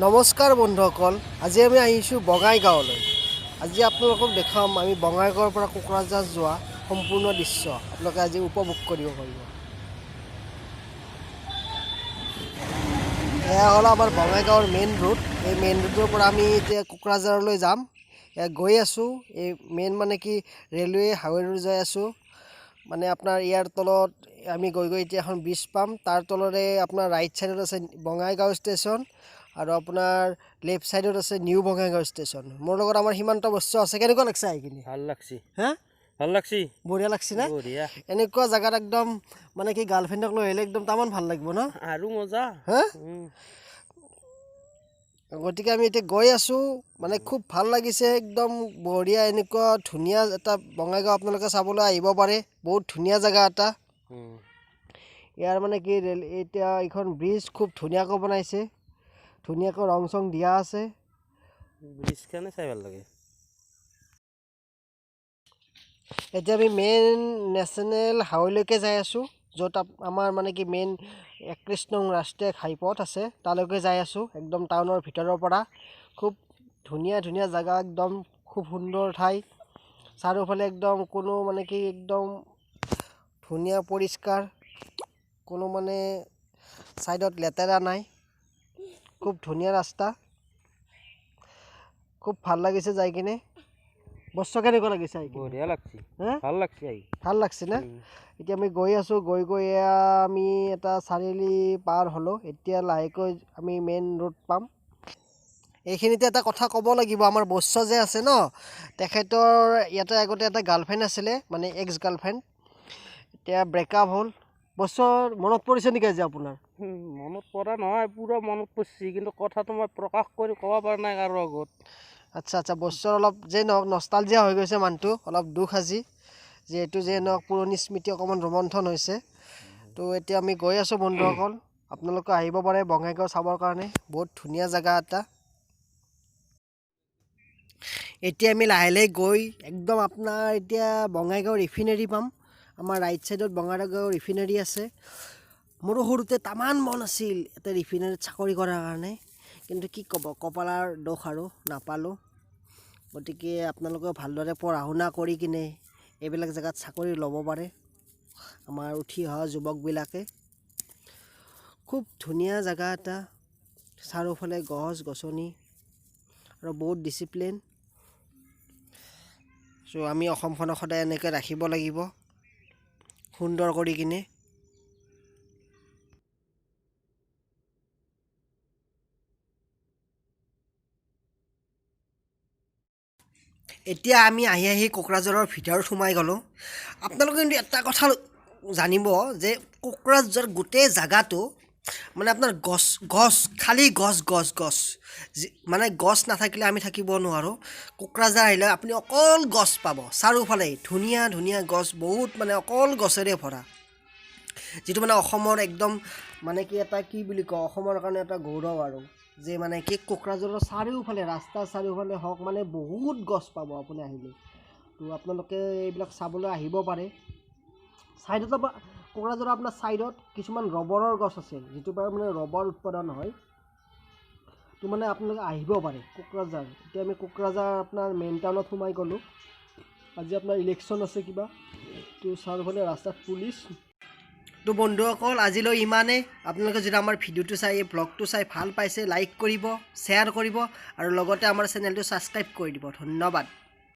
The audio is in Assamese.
নমস্কাৰ বন্ধুসকল, আজি আমি আহিছোঁ বঙাইগাঁৱলৈ। আজি আপোনালোকক দেখুৱাম আমি বঙাইগাঁৱৰ পৰা কোকৰাঝাৰ যোৱা সম্পূৰ্ণ দৃশ্য। আপোনালোকে আজি উপভোগ কৰিব পাৰিব। এয়া হ'ল আমাৰ বঙাইগাঁৱৰ মেইন ৰোড। এই মেইন ৰোডৰ পৰা আমি এতিয়া কোকৰাঝাৰলৈ যাম। এয়া গৈ আছোঁ। এই মেইন মানে কি ৰেলৱে হাইৱে ৰোড যাই আছোঁ। মানে আপোনাৰ ইয়াৰ তলত আমি গৈ গৈ এতিয়া এখন ব্ৰিজ পাম। তাৰ তলৰে আপোনাৰ ৰাইট ছাইডত আছে বঙাইগাঁও ষ্টেচন আৰু আপোনাৰ লেফ্ট ছাইডত আছে নিউ বঙাইগাঁও ষ্টেচন। মোৰ লগত আমাৰ সীমান্ত বৈশ্য আছে। কেনেকুৱা লাগছে আহি কিনি? ভাল লাগছি। হা? ভাল লাগছি। বঢ়িয়া লাগছে না? বঢ়িয়া। এনেকুৱা জেগাত একদম মানে কি গাৰ্লফ্ৰেণ্ডক লৈ আহিলে একদম তামান ভাল লাগিব ন? আৰু মজা। হা, গতিকে আমি এতিয়া গৈ আছোঁ, মানে খুব ভাল লাগিছে, একদম বঢ়িয়া। এনেকুৱা ধুনীয়া এটা বঙাইগাঁও আপোনালোকে চাবলৈ আহিব পাৰে, বহুত ধুনীয়া জেগা এটা। ইয়াৰ মানে কি ৰেল এতিয়া এইখন ব্ৰিজ খুব ধুনীয়াকৈ বনাইছে, ধুনীয়াকৈ ৰং চং দিয়া আছে। ব্ৰিজখনে চাই ভাল লাগে। এতিয়া আমি মেইন নেশ্যনেল হাইৱেলৈকে যাই আছোঁ, য'ত আমাৰ মানে কি মেইন 31 নং ৰাষ্ট্ৰীয় ঘাইপথ আছে, তালৈকে যাই আছোঁ। একদম টাউনৰ ভিতৰৰ পৰা খুব ধুনীয়া ধুনীয়া জেগা, একদম খুব সুন্দৰ ঠাই। চাৰিওফালে একদম কোনো মানে কি একদম ধুনীয়া পৰিষ্কাৰ, কোনো মানে ছাইডত লেতেৰা নাই, খুব ধুনীয়া ৰাস্তা। খুব ভাল লাগিছে যাই কিনে। বস্ত্ৰ কেনেকুৱা লাগিছে আহি কিনে? বঢ়িয়া লাগছি। হে? ভাল লাগছি আহি। ভাল লাগছে না? এতিয়া আমি গৈ আছোঁ, গৈ গৈ এয়া আমি এটা চাৰিআলি পাৰ হ'লোঁ। এতিয়া লাহেকৈ আমি মেইন ৰোড পাম। এইখিনিতে এটা কথা ক'ব লাগিব, আমাৰ বৈশ্য যে আছে ন, তেখেতৰ ইয়াতে আগতে এটা গাৰ্লফ্ৰেণ্ড আছিলে, মানে এক্স গাৰ্লফ্ৰেণ্ড, এতিয়া ব্ৰেকআপ হ'ল। বৈশ্যৰ মনত পৰিছে নেকি আজি আপোনাৰ? মনত পৰা নহয়, পুৰা মনত পৰিছে, কিন্তু কথাটো মই প্ৰকাশ কৰি ক'ব পৰা নাই কাৰো আগত। আচ্ছা আচ্ছা, বৈশ্যৰ অলপ যে নহওক নষ্টালজিয়া হৈ গৈছে মানুহটো, অলপ দুখ আজি, যিহেতু যে নহওক পুৰণি স্মৃতি অকণমান ৰোমন্থন হৈছে। তো এতিয়া আমি গৈ আছোঁ বন্ধুসকল, আপোনালোকে আহিব পাৰে বঙাইগাঁও চাবৰ কাৰণে, বহুত ধুনীয়া জেগা এটা। এতিয়া আমি লাহে লাহে গৈ একদম আপোনাৰ এতিয়া বঙাইগাঁও ৰিফাইনেৰী পাম। আমাৰ ৰাইট ছাইডত বঙাইগাঁও ৰিফাইনেৰী আছে। মোৰো সৰুতে তামান মন আছিল এটা ৰিফাইনেৰীত চাকৰি কৰাৰ কাৰণে, কিন্তু কি ক'ব, কপালৰ দোষ আৰু নাপালোঁ। গতিকে আপোনালোকেও ভালদৰে পঢ়া শুনা কৰি কিনে এইবিলাক জেগাত চাকৰি ল'ব পাৰে, আমাৰ উঠি অহা যুৱকবিলাকে। খুব ধুনীয়া জেগা এটা, চাৰিওফালে গছ গছনি আৰু বহুত ডিচিপ্লিন। চ' আমি অসমখনক সদায় এনেকৈ ৰাখিব লাগিব সুন্দৰ কৰি কিনে। এতিয়া আমি আহি আহি কোকৰাঝাৰৰ ভিতৰত সোমাই গ'লোঁ। আপোনালোকে কিন্তু এটা কথা জানিব যে কোকৰাঝাৰ গোটেই জেগাটো মানে আপোনাৰ গছ গছ, খালী গছ গছ গছ, মানে গছ নাথাকিলে আমি থাকিব নোৱাৰোঁ। কোকৰাঝাৰ আহিলে আপুনি অকল গছ পাব, চাৰিওফালে ধুনীয়া ধুনীয়া গছ, বহুত মানে অকল গছেৰে ভৰা, যিটো মানে অসমৰ একদম মানে কি এটা কি বুলি কওঁ, অসমৰ কাৰণে এটা গৌৰৱ আৰু, যে মানে কি কোকৰাঝাৰৰ চাৰিওফালে ৰাস্তাৰ চাৰিওফালে হওক মানে বহুত গছ পাব আপুনি আহিলে। তো আপোনালোকে এইবিলাক চাবলৈ আহিব পাৰে। ছাইডত কোকৰাঝাৰৰ আপোনাৰ ছাইডত কিছুমান ৰবৰৰ গছ আছে, যিটোৰ পৰা মানে ৰবৰ উৎপাদন হয়। তো মানে আপোনালোকে আহিব পাৰে কোকৰাঝাৰ। এতিয়া আমি কোকৰাঝাৰ আপোনাৰ মেইন টাউনত সোমাই গ'লোঁ। আজি আপোনাৰ ইলেকশ্যন আছে কিবা, তো চাৰিওফালে ৰাস্তাত পুলিচ। তো বন্ধুসকল আজিলৈ ইমানেই। আপোনালোকে যদি আমাৰ ভিডিঅ'টো চাই, এই ব্লগটো চাই ভাল পাইছে, লাইক কৰিব, শ্বেয়াৰ কৰিব আৰু লগতে আমাৰ চেনেলটো ছাবস্ক্ৰাইব কৰি দিব। ধন্যবাদ।